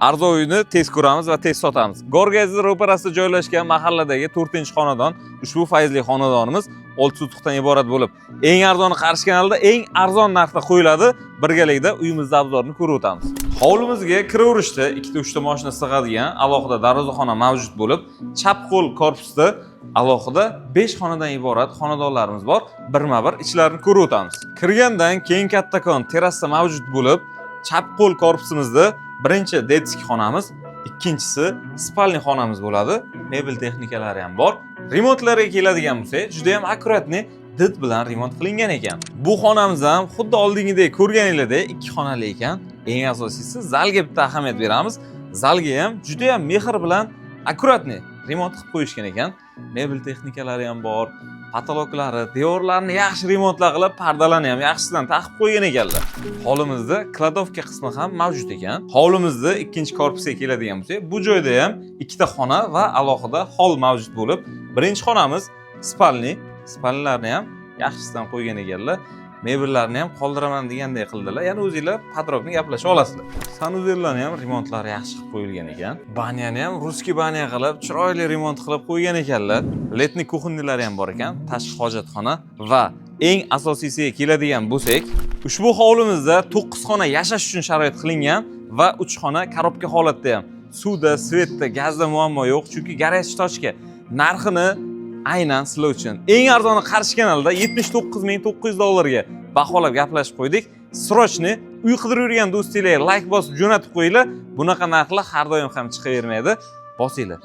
Arzon uyni tez ko'ramiz va tez sotamiz. Gorgazni ro'parasida joylashgan mahalladagi 4-xonadon, ushbu fayzli xonadonimiz 6 sotixdan iborat bo'lib, eng arzoni Qarshi kanalida eng arzon narxda qo'yiladi. Birgalikda uyimizni обзор ini ko'rib o'tamiz. Hovlimizga kiraverishda ikkita, uchta mashina sig'adigan alohida darvozaxona mavjud bo'lib, chap qo'l korpusda alohida 5 xonadan iborat xonadonlarimiz bor. Birma-bir ichlarini ko'rib o'tamiz. Kirgandan keyin kattakon terrasa mavjud bo'lib, chap qo'l korpusimizda birinchi детский xonamiz, ikkinchisi спальный xonamiz bo'ladi. Mebel texnikalari ham bor. Remontlarga keladigan bo'lsak, juda ham аккуратный, did bilan remont qilingan ekan. Bu xonamiz ham xuddi oldingidek ko'rganinglardek ikki xonali ekan. Eng asosiysi, zalga bitta ahamiyat beramiz. Zalga ham juda ham mehr bilan аккуратный remont qilib qo'yishgan ekan. Mebel texnikalari ham bor, потолок lari, devorlarni yaxshi remontlar qilib, pardalarni ham yaxshisidan taqib qo'ygan ekanlar. Hovlimizda кладовка qismi ham mavjud ekan. Hovlimizda ikkinchi korpusga keladigan bo'lsak, bu joyda ham ikkita xona va alohida hol mavjud bo'lib, birinchi xonamiz спальный, спальный larni ham yaxshisidan qo'ygan ekanlar. Mebellarni ham qoldiraman deganday qildilar. Ya'ni o'zinglar подробно gaplasha olasizlar. Санузел larni ham remontlari yaxshi qilib qo'yilgan ekan. Баня ni ham русский баня qilib, chiroyli remont qilib qo'ygan ekanlar. Летний кухня lari ham bor ekan, tashqi hojatxona. Va eng asosiysiga keladigan bo'lsak, ushbu hovlimizda 9 xona yashash uchun sharoit qilingan va 3 xona коробка holatda ham. Suvda, свет da, gazda muammo yo'q, chunki горячий точка. Narxini aynan sizlar uchun eng arzoni Qarshi kanalida 79 900 dollarga baholab gaplashib qo'ydik. Срочный uy qidirib yurgan do'stinglarga layk bosib jo'natib qo'yinglar. Bunaqa narxlar har doim ham chiqavermaydi. Bosinglar.